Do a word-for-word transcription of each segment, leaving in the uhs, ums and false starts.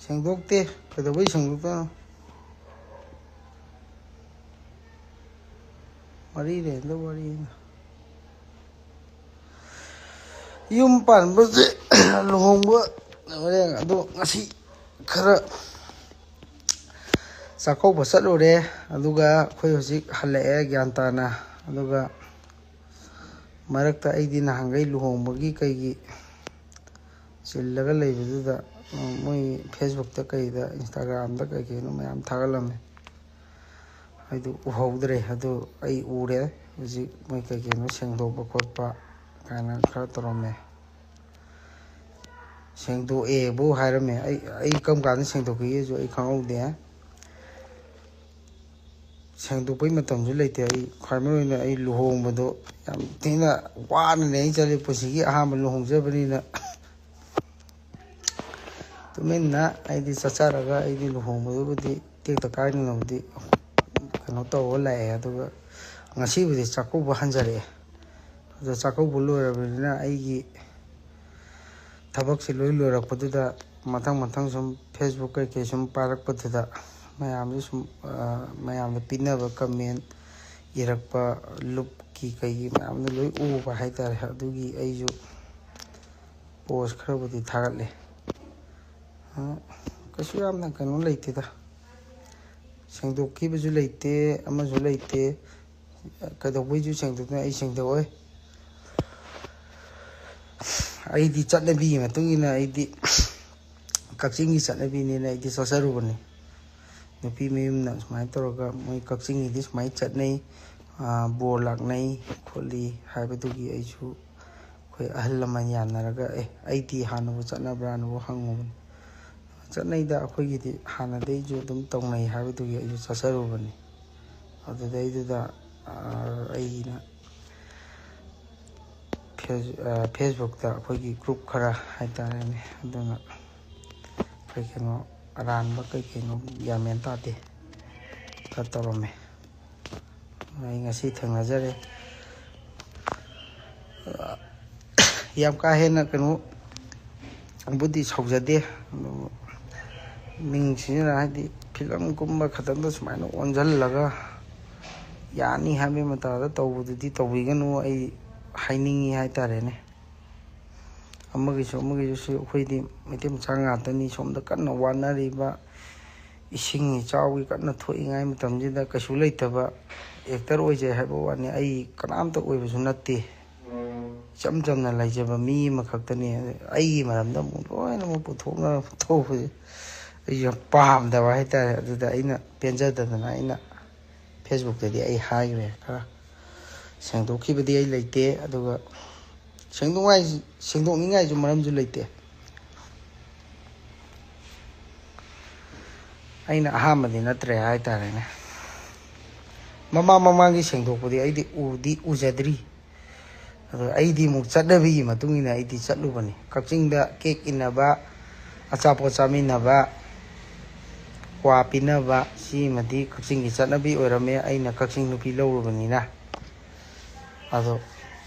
ꯁꯦꯡꯗꯣꯛꯇꯦ꯫ ꯀꯩꯗꯧꯕꯩ ꯁꯦꯡꯗꯣꯛꯇꯣꯏꯅꯣ? ꯋꯥꯔꯤ ꯂꯩꯅꯗꯕ ꯋꯥꯔꯤꯅ꯫ ꯌꯨꯝ ꯄꯥꯟꯕꯁꯦ, ꯂꯨꯍꯣꯡꯕ ꯍꯣꯔꯦꯟ, ꯑꯗꯣ ꯉꯁꯤ ꯈꯔ ꯆꯥꯛꯀꯧꯕ ꯆꯠꯂꯨꯔꯦ꯫ ꯑꯗꯨꯒ ꯑꯩꯈꯣꯏ ꯍꯧꯖꯤꯛ ꯍꯜꯂꯛꯑꯦ ꯒ꯭ꯌꯥꯟ ꯇꯥꯅ꯫ ꯑꯗꯨꯒ ꯃꯔꯛꯇ ꯑꯩꯗꯤ ꯅꯍꯥꯟꯈꯩ ꯂꯨꯍꯣꯡꯕꯒꯤ ꯀꯩꯒꯤ ꯆꯤꯜꯂꯒ ꯂꯩꯕꯗꯨꯗ, ꯃꯣꯏ Facebook ꯀꯩꯗ, Instagram ꯀꯩ ꯀꯩꯅꯣ ꯃꯌꯥꯝ ꯊꯥꯒꯠꯂꯝꯃꯦ꯫ ꯑꯩꯗꯨ ꯎꯍꯧꯗ꯭ꯔꯦ꯫ ꯑꯗꯨ ꯑꯩ ꯎꯔꯦ꯫ ꯍꯧꯖꯤꯛ ꯃꯣꯏ ꯀꯩ ꯀꯩꯅꯣ ꯁꯦꯡꯗꯣꯛꯄ ꯈꯣꯠꯄ ꯀꯥꯏꯅ ꯈꯔ ꯇꯧꯔꯝꯃꯦ꯫ ꯁꯦꯡꯗꯣꯛꯑꯦꯕꯨ ꯍꯥꯏꯔꯝꯃꯦ꯫ ꯑꯩ, ꯑꯩ ꯀꯔꯝ ꯀꯥꯟꯗ ꯁꯦꯡꯗꯣꯛꯈꯤꯒꯦꯁꯨ ꯑꯩ ꯈꯪꯍꯧꯗꯦ꯫ ꯁꯦꯡꯗꯣꯛꯄꯩ ꯃꯇꯝꯁꯨ ꯂꯩꯇꯦ꯫ ꯑꯩ ꯈ꯭ꯋꯥꯏ ꯃꯔꯨ ꯑꯣꯏꯅ ꯑꯩ ꯂꯨꯍꯣꯡꯕꯗꯣ ꯌꯥꯝ ꯊꯤꯅ ꯋꯥꯅꯅꯦ ꯑꯩ ꯆꯠꯂꯤ, ꯄꯨꯟꯁꯤꯒꯤ ꯑꯍꯥꯟꯕ ꯂꯨꯍꯣꯡꯖꯕꯅꯤꯅ꯫ ꯇꯨꯃꯤꯟꯅ ꯑꯩꯗꯤ ꯆꯠꯆꯔꯒ ꯑꯩꯗꯤ ꯂꯨꯍꯣꯡꯕꯗꯨꯕꯨꯗꯤ ꯇꯦꯛꯇ ꯀꯥꯏꯗꯅꯕꯨꯗꯤ ꯀꯩꯅꯣ ꯇꯧꯔꯒ ꯂꯥꯛꯑꯦ꯫ ꯑꯗꯨꯒ ꯉꯁꯤꯕꯨꯗꯤ ꯆꯥꯛꯀꯧꯕ ꯍꯟꯖꯔꯛꯑꯦ꯫ ꯑꯗꯣ ꯆꯥꯛꯀꯧꯕ ꯂꯣꯏꯔꯕꯅꯤꯅ ꯑꯩꯒꯤ ꯊꯕꯛꯁꯦ ꯂꯣꯏ ꯂꯣꯏꯔꯛꯄꯗꯨꯗ ꯃꯊꯪ ꯃꯊꯪ ꯁꯨꯝ Facebook ꯀꯩꯀꯩ ꯁꯨꯝ ꯄꯥꯏꯔꯛꯄꯗꯨꯗ ꯃꯌꯥꯝꯁꯨ ꯁꯨꯝ, ꯑ, ꯃꯌꯥꯝꯅ ꯄꯤꯅꯕ comment ꯏꯔꯛꯄ, ꯂꯨꯞꯀꯤ ꯀꯩꯒꯤ ꯃꯌꯥꯝꯗꯣ ꯂꯣꯏ ꯎꯕ ꯍꯥꯏꯇꯥꯔꯦ꯫ ꯑꯗꯨꯒꯤ ꯑꯩꯁꯨ post ꯈꯔꯕꯨꯗꯤ ꯊꯥꯒꯠꯂꯦ꯫ ꯑ, ꯀꯩꯁꯨ ꯌꯥꯝꯅ ꯀꯩꯅꯣ ꯂꯩꯇꯦꯗ꯫ ꯁꯦꯡꯗꯣꯛꯈꯤꯕꯁꯨ ꯂꯩꯇꯦ, ꯑꯃꯁꯨ ꯂꯩꯇꯦ꯫ ꯀꯩꯗꯧꯕꯩꯁꯨ ꯁꯦꯡꯗꯣꯛꯇꯅ ꯑꯩ ꯁꯦꯡꯗꯣꯛꯑꯣꯏ꯫ ꯑꯩꯗꯤ ꯆꯠꯅꯕꯤꯒꯤ ꯃꯇꯨꯡ ꯏꯟꯅ, ꯑꯩꯗꯤ ꯀꯛꯆꯤꯡꯒꯤ ꯆꯠꯅꯕꯤꯅꯤꯅ ꯑꯩꯗꯤ ꯆꯠꯆꯔꯨꯕꯅꯤ꯫ ꯅꯨꯄꯤ ꯃꯌꯨꯝꯅ ꯁꯨꯃꯥꯏꯅ ꯇꯧꯔꯒ ꯃꯣꯏ ꯀꯛꯆꯤꯡꯒꯤꯗꯤ ꯁꯨꯃꯥꯏꯅ ꯆꯠꯅꯩ, ꯑꯥ, ꯕꯣꯔ ꯂꯥꯛꯅꯩ ꯈꯣꯠꯂꯤ ꯍꯥꯏꯕꯗꯨꯒꯤ ꯑꯩꯁꯨ ꯑꯩꯈꯣꯏ ꯑꯍꯜ ꯂꯃꯟ ꯌꯥꯅꯔꯒ, "ꯑꯦ, ꯑꯩꯗꯤ ꯍꯥꯟꯅꯕꯨ ꯆꯠꯅꯕ꯭ꯔꯥꯅꯕꯨ" ꯍꯪꯉꯨꯕꯅꯤ꯫ ꯆꯠꯅꯩꯗ, ꯑꯩꯈꯣꯏꯒꯤꯗꯤ ꯍꯥꯟꯅꯗꯩꯁꯨ ꯑꯗꯨꯝ ꯇꯧꯅꯩ ꯍꯥꯏꯕꯗꯨꯒꯤ ꯑꯩꯁꯨ ꯆꯠꯆꯔꯨꯕꯅꯤ꯫ ꯑꯗꯨꯗꯩꯗꯨꯗ, ꯑꯥ, ꯑꯩꯅ ꯐꯦꯁ-, ꯑꯥ, Facebook ꯑꯩꯈꯣꯏꯒꯤ group ꯈꯔ ꯍꯥꯏꯇꯥꯔꯦꯅꯦ, ꯑꯗꯨꯅ ꯀꯩ ꯀꯩꯅꯣ ꯑꯔꯥꯟꯕ ꯀꯩ ꯀꯩꯅꯣ ꯒ꯭ꯌꯥꯟ ꯃꯦꯟ ꯇꯥꯗꯦ ꯈꯔ ꯇꯧꯔꯝꯃꯦ꯫ ꯑꯩ ꯉꯁꯤ ꯊꯦꯡꯅꯖꯔꯦ꯫ ꯌꯥꯝ ꯀꯥ ꯍꯦꯟꯅ ꯀꯩꯅꯣꯕꯨꯗꯤ ꯁꯥꯎꯖꯗꯦ, ꯑꯗꯨꯕꯨ ꯃꯤꯡ ꯁꯤꯖꯤꯟꯅ, ꯍꯥꯏꯗꯤ ꯐꯤꯂꯝꯒꯨꯝꯕ ꯈꯛꯇꯪꯗ ꯁꯨꯃꯥꯏꯅ ꯑꯣꯟꯁꯤꯜꯂꯒ ꯌꯥꯅꯤ ꯍꯥꯏꯕꯒꯤ ꯃꯇꯥꯗ ꯇꯧꯕꯗꯨꯗꯤ ꯇꯧꯕꯤꯒꯅꯨ, ꯑꯩ ꯍꯥꯏꯅꯤꯡꯉꯤ ꯍꯥꯏꯇꯥꯔꯦꯅꯦ꯫ ꯑꯃꯒꯤꯁꯨ ꯑꯃꯒꯤꯁꯨ ꯑꯩꯈꯣꯏꯗꯤ ꯃꯩꯇꯩ ꯃꯆꯥ ꯉꯥꯛꯇꯅꯤ꯫ ꯁꯣꯝꯗ ꯀꯟꯅ ꯋꯥꯅꯔꯤꯕ, ꯏꯁꯤꯡ ꯏꯆꯥꯎꯒꯤ ꯀꯟꯅ ꯊꯣꯛꯏꯉꯥꯏ ꯃꯇꯝꯁꯤꯗ ꯀꯩꯁꯨ ꯂꯩꯇꯕ, ꯑꯦꯛꯇꯔ ꯑꯣꯏꯖꯩ ꯍꯥꯏꯕ ꯋꯥꯅꯤ, ꯑꯩ ꯀꯅꯥꯝꯇ ꯑꯣꯏꯕꯁꯨ ꯅꯠꯇꯦ꯫ ꯏꯆꯝ ꯆꯝꯅ ꯂꯩꯖꯕ ꯃꯤ ꯑꯃꯈꯛꯇꯅꯤ꯫ ꯑꯩꯒꯤ ꯃꯔꯝꯗ ꯑꯃꯨꯛ ꯂꯣꯏꯅꯃꯛ ꯄꯨꯊꯣꯛꯅꯔ ꯊꯣꯛꯄꯁꯦ ꯑꯩꯁꯨ ꯌꯥꯝ ꯄꯥꯝꯗꯕ ꯍꯥꯏꯇꯥꯔꯦ꯫ ꯑꯗꯨꯗ ꯑꯩꯅ ꯄꯦꯟꯖꯗꯗꯅ ꯑꯩꯅ ꯐꯦꯁꯕꯨꯛꯇꯗꯤ ꯑꯩ ꯍꯥꯏꯈ꯭ꯔꯦ꯫ ꯈꯔ ꯁꯦꯡꯗꯣꯛꯈꯤꯕꯗꯤ ꯑꯩ ꯂꯩꯇꯦ, ꯑꯗꯨꯒ ꯁꯦꯡꯗꯣꯛꯉꯥꯏ-, ꯁꯦꯡꯗꯣꯛꯅꯤꯡꯉꯥꯏꯁꯨ ꯃꯔꯝꯁꯨ ꯂꯩꯇꯦ꯫ ꯑꯩꯅ ꯑꯍꯥꯟꯕꯗꯤ ꯅꯠꯇ꯭ꯔꯦ ꯍꯥꯏꯇꯥꯔꯦꯅꯦ꯫ ꯃꯃꯥꯡ ꯃꯃꯥꯡꯒꯤ ꯁꯦꯡꯗꯣꯛꯄꯗꯤ ꯑꯩꯗꯤ ꯎꯗꯤ ꯎꯖꯗ꯭ꯔꯤ꯫ ꯑꯗꯣ ꯑꯩꯗꯤ ꯑꯃꯨꯛ ꯆꯠꯅꯕꯤꯒꯤ ꯃꯇꯨꯡ ꯏꯟꯅ ꯑꯩꯗꯤ ꯆꯠꯂꯨꯕꯅꯤ꯫ ꯀꯛꯆꯤꯡꯗ ꯀꯦꯛ ꯏꯟꯅꯕ, ꯑꯆꯥꯄꯣꯠ ꯆꯥꯃꯤꯟꯅꯕ, ꯀ꯭ꯋꯥ ꯄꯤꯅꯕ, ꯁꯤꯃꯗꯤ ꯀꯛꯆꯤꯡꯒꯤ ꯆꯠꯅꯕꯤ ꯑꯣꯏꯔꯝꯃꯦ, ꯑꯩꯅ ꯀꯛꯆꯤꯡ ꯅꯨꯄꯤ ꯂꯧꯔꯨꯕꯅꯤꯅ꯫ ꯑꯗꯣ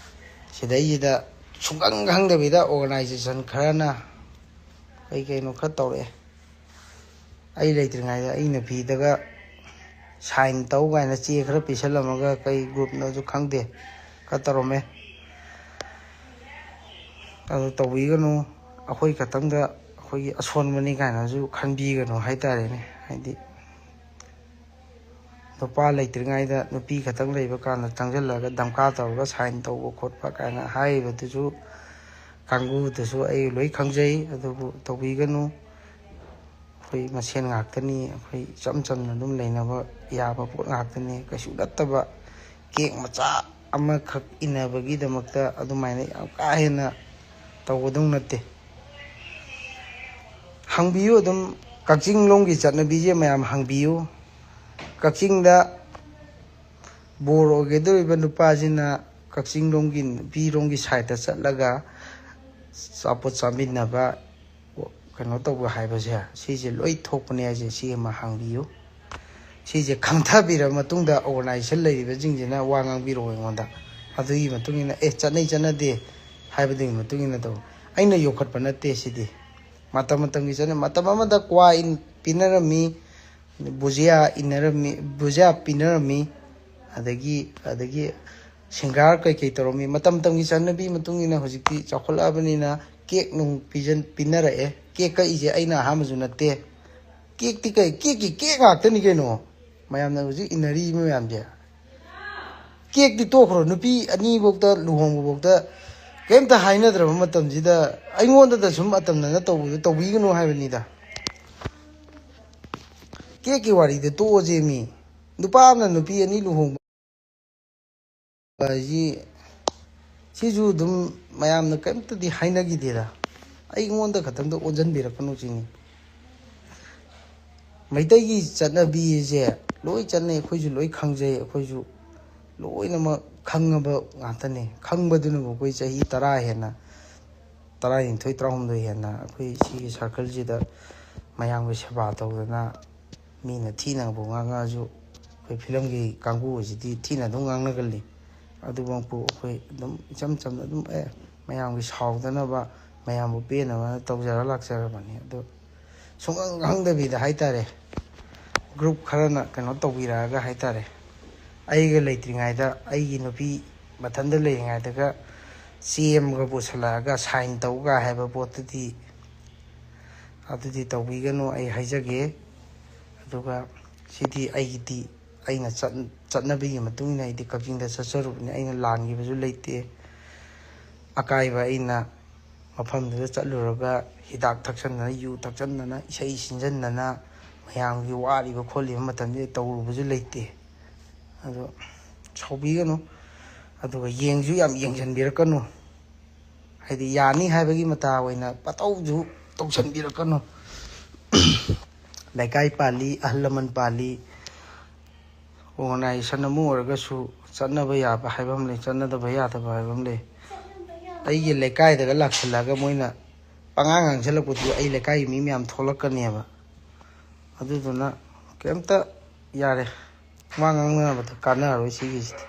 ꯁꯤꯗꯩꯁꯤꯗ ꯁꯨꯡꯈꯪ ꯈꯪꯗꯕꯤꯗ ꯑꯣꯔꯒꯅꯥꯏꯖꯦꯁꯟ ꯈꯔꯅ ꯀꯩ ꯀꯩꯅꯣ ꯈꯔ ꯇꯧꯔꯛꯑꯦ꯫ ꯑꯩ ꯂꯩꯇ꯭ꯔꯤꯉꯩꯗ ꯑꯩ ꯅꯨꯄꯤꯗꯒ ꯁꯥꯏꯟ ꯇꯧ ꯀꯥꯏꯅ ꯆꯦ ꯈꯔ ꯄꯤꯁꯜꯂꯝꯃꯒ, ꯀꯩ ꯒ꯭ꯔꯨꯞꯅꯣꯁꯨ ꯈꯪꯗꯦ, ꯈꯔ ꯇꯧꯔꯝꯃꯦ꯫ ꯑꯗꯨ ꯇꯧꯕꯤꯒꯅꯨ꯫ ꯑꯩꯈꯣꯏ ꯈꯛꯇꯪꯗ ꯑꯩꯈꯣꯏꯒꯤ ꯑꯁꯣꯟꯕꯅꯤ ꯀꯥꯏꯅꯁꯨ ꯈꯟꯕꯤꯒꯅꯨ ꯍꯥꯏꯇꯥꯔꯦꯅꯦ꯫ ꯍꯥꯏꯗꯤ ꯅꯨꯄꯥ ꯂꯩꯇ꯭ꯔꯤꯉꯩꯗ ꯅꯨꯄꯤ ꯈꯛꯇꯪ ꯂꯩꯕ ꯀꯥꯟꯗ ꯆꯪꯁꯤꯜꯂꯒ ꯙꯝꯀꯥ ꯇꯧꯔꯒ ꯁꯥꯏꯟ ꯇꯧꯕ ꯈꯣꯠꯄ ꯀꯥꯏꯅ ꯍꯥꯏꯔꯤꯕꯗꯨꯁꯨ ꯀꯥꯡꯕꯨꯗꯨꯁꯨ ꯑꯩ ꯂꯣꯏ ꯈꯪꯖꯩ꯫ ꯑꯗꯨꯕꯨ ꯇꯧꯕꯤꯒꯅꯨ꯫ ꯑꯩꯈꯣꯏ ꯃꯁꯦꯟ ꯉꯥꯛꯇꯅꯤ, ꯑꯩꯈꯣꯏ ꯏꯆꯝ ꯆꯝꯅ ꯑꯗꯨꯝ ꯂꯩꯅꯕ ꯌꯥꯕ ꯄꯣꯠ ꯉꯥꯛꯇꯅꯤ꯫ ꯀꯩꯁꯨ ꯅꯠꯇꯕ ꯀꯦꯛ ꯃꯆꯥ ꯑꯃꯈꯛ ꯏꯟꯅꯕꯒꯤꯗꯃꯛꯇ ꯑꯗꯨꯃꯥꯏꯅ ꯌꯥꯝ ꯀꯥ ꯍꯦꯟꯅ ꯇꯧꯒꯗꯧ ꯅꯠꯇꯦ꯫ ꯍꯪꯕꯤꯌꯨ ꯑꯗꯨꯝ, ꯀꯛꯆꯤꯡ ꯂꯣꯝꯒꯤ ꯆꯠꯅꯕꯤꯁꯦ ꯃꯌꯥꯝ ꯍꯪꯕꯤꯌꯨ꯫ ꯀꯛꯆꯤꯡꯗ ꯕꯣꯔ ꯑꯣꯏꯒꯗꯧꯔꯤꯕ ꯅꯨꯄꯥꯁꯤꯅ ꯀꯛꯆꯤꯡ ꯂꯣꯝꯒꯤ, ꯅꯨꯄꯤꯔꯣꯝꯒꯤ ꯁꯥꯏꯠꯇ ꯆꯠꯂꯒ ꯑꯆꯥꯄꯣꯠ ꯆꯥꯃꯤꯟꯅꯕ, ꯀꯩꯅꯣ ꯇꯧꯕ ꯍꯥꯏꯕꯁꯦ, ꯁꯤꯁꯦ ꯂꯣꯏ ꯊꯣꯛꯄꯅꯦ ꯍꯥꯏꯁꯦ, ꯁꯤ ꯑꯃ ꯍꯪꯕꯤꯌꯨ꯫ ꯁꯤꯁꯦ ꯈꯪꯊꯕꯤꯔꯕ ꯃꯇꯨꯡꯗ ꯑꯣꯔꯒꯅꯥꯏꯖꯦꯁꯟ ꯂꯩꯔꯤꯕꯁꯤꯡꯁꯤꯅ ꯋꯥ ꯉꯥꯡꯕꯤꯔꯛꯑꯣ ꯑꯩꯉꯣꯟꯗ꯫ ꯑꯗꯨꯒꯤ ꯃꯇꯨꯡ ꯏꯟꯅ, "ꯑꯦ, ꯆꯠꯅꯩ ꯆꯠꯅꯗꯦ" ꯍꯥꯏꯕꯗꯨꯒꯤ ꯃꯇꯨꯡ ꯏꯟꯅ ꯇꯧ꯫ ꯑꯩꯅ ꯌꯣꯛꯈꯠꯄ ꯅꯠꯇꯦ ꯁꯤꯗꯤ꯫ ꯃꯇꯝ ꯃꯇꯝꯒꯤ ꯆꯠꯅ-, ꯃꯇꯝ ꯑꯃꯗ ꯀ꯭ꯋꯥ ꯏꯟ-, ꯄꯤꯅꯔꯝꯃꯤ, ꯕꯨꯖꯤꯌꯥ ꯏꯟꯅꯔꯝꯃꯤ, ꯕꯨꯖꯤꯌꯥ ꯄꯤꯅꯔꯝꯃꯤ, ꯑꯗꯒꯤ ꯑꯗꯒꯤ ꯁꯤꯡꯒꯥꯔ ꯀꯩꯀꯩ ꯇꯧꯔꯝꯃꯤ꯫ ꯃꯇꯝ ꯃꯇꯝꯒꯤ ꯆꯠꯅꯕꯤ ꯃꯇꯨꯡ ꯏꯟꯅ ꯍꯧꯖꯤꯛꯇꯤ ꯆꯥꯎꯈꯠꯂꯛꯑꯕꯅꯤꯅ ꯀꯦꯛ ꯅꯨꯡ ꯄꯤꯖꯟ ꯄꯤꯅꯔꯛꯑꯦ꯫ ꯀꯦꯛ ꯀꯛꯏꯁꯦ ꯑꯩꯅ ꯑꯍꯥꯟꯕꯁꯨ ꯅꯠꯇꯦ꯫ ꯀꯦꯛꯇꯤ ꯀꯩ, ꯀꯦꯛꯀꯤ ꯀꯦꯛ ꯉꯥꯛꯇꯅꯤ ꯀꯩꯅꯣ ꯃꯌꯥꯝꯅ ꯍꯧꯖꯤꯛ ꯏꯟꯅꯔꯤ ꯃꯌꯥꯝꯁꯦ꯫ ꯀꯦꯛꯇꯤ ꯇꯣꯛꯈ꯭ꯔꯣ, ꯅꯨꯄꯤ ꯑꯅꯤꯐꯧꯗ ꯂꯨꯍꯣꯡꯕꯐꯧꯗ ꯀꯩꯝꯇ ꯍꯥꯏꯅꯗ꯭ꯔꯕ ꯃꯇꯝꯁꯤꯗ ꯑꯩꯉꯣꯟꯗꯗ ꯁꯨꯝ ꯑꯇꯝꯅꯅ ꯇꯧꯕꯗꯣ ꯇꯧꯕꯤꯒꯅꯨ ꯍꯥꯏꯕꯅꯤꯗ꯫ ꯀꯦꯛꯀꯤ ꯋꯥꯔꯤꯗ ꯇꯣꯛꯑꯁꯦ꯫ ꯃꯤ ꯅꯨꯄꯥ ꯑꯃꯅ ꯅꯨꯄꯤ ꯑꯅꯤ ꯂꯨꯍꯣꯡꯕ ꯍꯥꯏꯁꯤ, ꯁꯤꯁꯨ ꯑꯗꯨꯝ ꯃꯌꯥꯝꯅ ꯀꯔꯤꯝꯇꯗꯤ ꯍꯥꯏꯅꯈꯤꯗꯦꯗ꯫ ꯑꯩꯉꯣꯟꯗ ꯈꯛꯇꯪꯗ ꯑꯣꯟꯁꯤꯟꯕꯤꯔꯛꯀꯅꯨ ꯁꯤꯅꯤ꯫ ꯃꯩꯇꯩꯒꯤ ꯆꯠꯅꯕꯤꯁꯦ ꯂꯣꯏ ꯆꯠꯅꯩ, ꯑꯩꯈꯣꯏꯁꯨ ꯂꯣꯏ ꯈꯪꯖꯩ, ꯑꯩꯈꯣꯏꯁꯨ ꯂꯣꯏꯅꯃꯛ ꯈꯪꯉꯕ ꯉꯥꯛꯇꯅꯦ꯫ ꯈꯪꯕꯗꯨꯅꯕꯨ ꯑꯩꯈꯣꯏ ꯆꯍꯤ ꯇꯔꯥ ꯍꯦꯟꯅ, ꯇꯔꯥꯅꯤꯊꯣꯏ, ꯇꯔꯥꯍꯨꯝꯗꯣꯏ ꯍꯦꯟꯅ ꯑꯩꯈꯣꯏ ꯁꯤꯒꯤ ꯁꯥꯔꯀꯜꯁꯤꯗ ꯃꯌꯥꯝꯒꯤ ꯁꯦꯕꯥ ꯇꯧꯗꯅ, ꯃꯤꯅ ꯊꯤꯅꯕꯨ ꯉꯥꯡꯉꯛꯑꯁꯨ ꯑꯩꯈꯣꯏ ꯐꯤꯂꯝꯒꯤ ꯀꯥꯡꯕꯨ ꯑꯁꯤꯗꯤ ꯊꯤꯅ ꯑꯗꯨꯝ ꯉꯥꯡꯅꯒꯜꯂꯤ꯫ ꯑꯗꯨꯃꯛꯄꯨ ꯑꯩꯈꯣꯏ ꯑꯗꯨꯝ ꯏꯆꯝ ꯆꯝꯅ ꯑꯗꯨꯝ, ꯑꯦ, ꯃꯌꯥꯝꯒꯤ ꯁꯥꯎꯗꯅꯕ, ꯃꯌꯥꯝꯕꯨ ꯄꯦꯟꯅꯕ ꯇꯧꯖꯔ ꯂꯥꯛꯆꯔꯕꯅꯤ꯫ ꯑꯗꯣ ꯁꯨꯡꯈꯪ ꯈꯪꯗꯕꯤꯗ ꯍꯥꯏꯇꯥꯔꯦ, ꯒ꯭ꯔꯨꯞ ꯈꯔꯅ ꯀꯩꯅꯣ ꯇꯧꯕꯤꯔꯛꯑꯒ ꯍꯥꯏꯇꯥꯔꯦ, ꯑꯩꯒ ꯂꯩꯇ꯭ꯔꯤꯉꯩꯗ, ꯑꯩꯒꯤ ꯅꯨꯄꯤ ꯃꯊꯟꯇ ꯂꯩꯔꯤꯉꯩꯗꯒ ꯆꯦ ꯑꯃꯒ ꯄꯨꯁꯜꯂꯛꯑꯒ ꯁꯥꯏꯟ ꯇꯧꯒ ꯍꯥꯏꯕ ꯄꯣꯠꯇꯨꯗꯤ, ꯑꯗꯨꯗꯤ ꯇꯧꯕꯤꯒꯅꯨ, ꯑꯩ ꯍꯥꯏꯖꯒꯦ꯫ ꯑꯗꯨꯒ ꯁꯤꯗꯤ ꯑꯩꯒꯤꯗꯤ, ꯑꯩꯅ ꯆꯠ-, ꯆꯠꯅꯕꯤꯒꯤ ꯃꯇꯨꯡ ꯏꯟꯅ ꯑꯩꯗꯤ ꯀꯛꯆꯤꯡꯗ ꯆꯠꯆꯔꯨꯕꯅꯤ꯫ ꯑꯩꯅ ꯂꯥꯟꯈꯤꯕꯁꯨ ꯂꯩꯇꯦ꯫ ꯑꯀꯥꯏꯕ ꯑꯩꯅ ꯃꯐꯝꯗꯨꯗ ꯆꯠꯂꯨꯔꯒ ꯍꯤꯗꯥꯛ ꯊꯛꯆꯟꯗꯅ, ꯌꯨ ꯊꯛꯆꯟꯗꯅ, ꯏꯁꯩ ꯁꯤꯟꯖꯟꯗꯅ, ꯃꯌꯥꯝꯒꯤ ꯋꯥꯔꯤꯕ ꯈꯣꯠꯂꯤꯕ ꯃꯇꯝꯁꯤꯗ ꯇꯧꯔꯨꯕꯁꯨ ꯂꯩꯇꯦ꯫ ꯑꯗꯣ ꯁꯥꯎꯕꯤꯒꯅꯨ, ꯑꯗꯨꯒ ꯌꯦꯡꯁꯨ ꯌꯥꯝ ꯌꯦꯡꯁꯤꯟꯕꯤꯔꯛꯀꯅꯨ꯫ ꯍꯥꯏꯗꯤ ꯌꯥꯅꯤ ꯍꯥꯏꯕꯒꯤ ꯃꯇꯥ ꯑꯣꯏꯅ ꯄꯇꯧꯁꯨ ꯇꯧꯁꯟꯕꯤꯔꯛꯀꯅꯨ꯫ ꯂꯩꯀꯥꯏ ꯄꯥꯜꯂꯤ, ꯑꯍꯜ ꯂꯃꯟ ꯄꯥꯜꯂꯤ, ꯑꯣꯔꯒꯅꯥꯏꯖꯦꯁꯟ ꯑꯃ ꯑꯣꯏꯔꯒꯁꯨ ꯆꯠꯅꯕ ꯌꯥꯕ ꯍꯥꯏꯕ ꯑꯃ ꯂꯩ, ꯆꯠꯅꯗꯕ ꯌꯥꯗꯕ ꯍꯥꯏꯕ ꯑꯃ ꯂꯩ꯫ ꯑꯩꯒꯤ ꯂꯩꯀꯥꯏꯗꯒ ꯂꯥꯛꯁꯜꯂꯛꯑꯒ ꯃꯣꯏꯅ ꯄꯉꯥꯡ ꯉꯥꯡꯁꯜꯂꯛꯄꯗꯨ ꯑꯩ ꯂꯩꯀꯥꯏꯒꯤ ꯃꯤ ꯃꯌꯥꯝ ꯊꯣꯛꯂꯛꯀꯅꯦꯕ꯫ ꯑꯗꯨꯗꯨꯅ ꯀꯩꯝꯇ, ꯌꯥꯔꯦ, ꯋꯥ ꯉꯥꯡꯅꯕꯗ ꯀꯥꯟꯅꯔꯔꯣꯏ ꯁꯤꯒꯤꯁꯤꯗꯤ꯫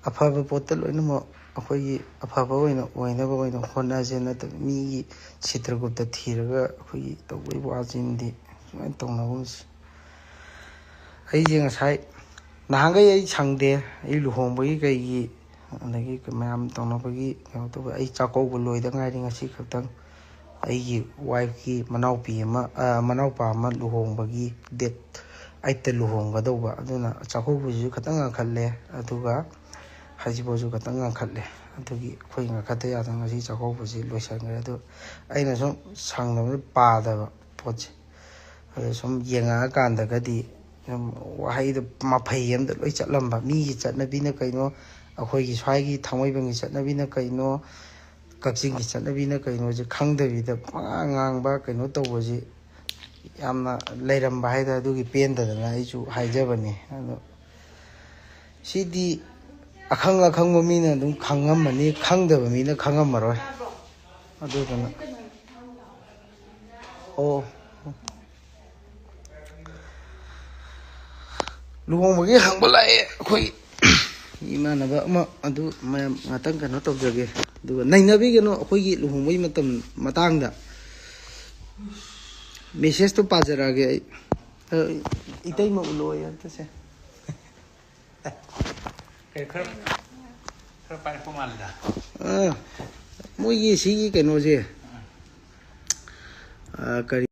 ꯑꯐꯕ ꯄꯣꯠꯇ ꯂꯣꯏꯅꯃꯛ ꯑꯩꯈꯣꯏꯒꯤ ꯑꯐꯕ ꯑꯣꯏꯅ ꯑꯣꯏꯅꯕ ꯑꯣꯏꯅ ꯍꯣꯠꯅꯁꯦ, ꯅꯠꯇꯕ ꯃꯤꯒꯤ ꯁꯤꯇ꯭ꯔꯒꯨꯞꯇ ꯊꯤꯔꯒ ꯑꯩꯈꯣꯏꯒꯤ ꯇꯧꯕꯒꯤ ꯋꯥꯁꯤꯃꯗꯤ ꯁꯨꯃꯥꯏꯅ ꯇꯧꯅꯒꯨꯝꯁꯤ꯫ ꯑꯩꯁꯦ ꯉꯁꯥꯏ, ꯅꯍꯥꯟꯈꯩ ꯑꯩ ꯁꯪꯗꯦ, ꯑꯩ ꯂꯨꯍꯣꯡꯕꯒꯤ ꯀꯩꯒꯤ, ꯑꯗꯒꯤ ꯃꯌꯥꯝ ꯇꯧꯅꯕꯒꯤ ꯀꯩꯅꯣ ꯇꯧꯕ, ꯑꯩ ꯆꯥꯛꯀꯧꯕ ꯂꯣꯏꯗ ꯉꯥꯏꯔꯤ ꯉꯁꯤ ꯈꯛꯇꯪ꯫ ꯑꯩꯒꯤ ꯋꯥꯏꯐꯀꯤ ꯃꯅꯥꯎꯄꯤ ꯑꯃ, ꯑ, ꯃꯅꯥꯎꯄꯥ ꯑꯃ ꯂꯨꯍꯣꯡꯕꯒꯤ ꯗꯦꯠ ꯑꯩꯠꯇ ꯂꯨꯍꯣꯡꯒꯗꯧꯕ, ꯑꯗꯨꯅ ꯆꯥꯛꯀꯧꯕꯁꯤꯁꯨ ꯈꯤꯇꯪ ꯉꯟꯈꯠꯂꯦ, ꯑꯗꯨꯒ ꯍꯧꯖꯤꯛꯐꯥꯎꯁꯨ ꯈꯤꯇꯪ ꯉꯟꯈꯠꯂꯦ꯫ ꯑꯗꯨꯒꯤ ꯑꯩꯈꯣꯏ ꯉꯟꯈꯠꯇ ꯌꯥꯗꯅ ꯉꯁꯤ ꯆꯥꯛꯀꯧꯕꯁꯤ ꯂꯣꯏꯁꯤꯟꯈ꯭ꯔꯦ꯫ ꯑꯗꯨ ꯑꯩꯅ ꯁꯨꯝ ꯁꯪꯗꯕꯅ ꯄꯥꯗꯕ ꯄꯣꯠꯁꯦ꯫ ꯑꯗꯨ ꯁꯨꯝ ꯌꯦꯡꯉꯛꯑꯀꯥꯟꯗꯒꯗꯤ ꯁꯨꯝ ꯋꯥꯍꯩꯗꯣ ꯃꯐꯩ ꯑꯃꯗ ꯂꯣꯏ ꯆꯠꯂꯝꯕ꯫ ꯃꯤꯒꯤ ꯆꯠꯅꯕꯤꯅ ꯀꯩꯅꯣ, ꯑꯩꯈꯣꯏꯒꯤ ꯁ꯭ꯋꯥꯏꯒꯤ ꯊꯥꯡꯃꯩꯕꯟꯒꯤ ꯆꯠꯅꯕꯤꯅ ꯀꯩꯅꯣ, ꯀꯛꯆꯤꯡꯒꯤ ꯆꯠꯅꯕꯤꯅ ꯀꯩꯅꯣꯁꯦ ꯈꯪꯗꯕꯤꯗ ꯄꯉꯥꯡ ꯉꯥꯡꯕ ꯀꯩꯅꯣ ꯇꯧꯕꯁꯤ ꯌꯥꯝꯅ ꯂꯩꯔꯝꯕ ꯍꯥꯏꯇꯥꯔꯦ꯫ ꯑꯗꯨꯒꯤ ꯄꯦꯟꯗꯗꯅ ꯑꯩꯁꯨ ꯍꯥꯏꯖꯕꯅꯤ꯫ ꯑꯗꯣ ꯁꯤꯗꯤ ꯑꯈꯪ ꯑꯈꯪꯕ ꯃꯤꯅ ꯑꯗꯨꯝ ꯈꯪꯉꯝꯃꯅꯤ, ꯈꯪꯗꯕ ꯃꯤꯅ ꯈꯪꯉꯝꯃꯔꯣꯏ꯫ ꯑꯗꯨꯗꯨꯅ, ꯑꯣ, ꯂꯨꯍꯣꯡꯕꯒꯤ ꯍꯪꯕ ꯂꯥꯛꯑꯦ ꯑꯩꯈꯣꯏ ꯏꯃꯥꯟꯅꯕ ꯑꯃ, ꯑꯗꯨ ꯃꯌꯥꯝ ꯉꯥꯛꯇꯪ ꯀꯩꯅꯣ ꯇꯧꯖꯒꯦ꯫ ꯑꯗꯨꯒ ꯅꯩꯅꯕꯤꯒꯅꯨ ꯑꯩꯈꯣꯏꯒꯤ ꯂꯨꯍꯣꯡꯕꯒꯤ ꯃꯇꯝ ꯃꯇꯥꯡꯗ꯫ ꯃꯦꯁꯦꯖꯇꯣ ꯄꯥꯖꯔꯛꯑꯒꯦ ꯑꯩ꯫ ꯑ, ꯏꯇꯩꯃ ꯎꯠꯂꯣ ꯑꯝꯇꯁꯦ꯫ ꯀꯩ ꯈꯔ, ꯈꯔ ꯄꯥꯏꯔꯛꯄ ꯃꯥꯜꯂꯤꯗ꯫ ꯑ, ꯃꯣꯏꯒꯤ ꯁꯤꯒꯤ ꯀꯩꯅꯣꯁꯦ, ꯑ, ꯀꯔꯤ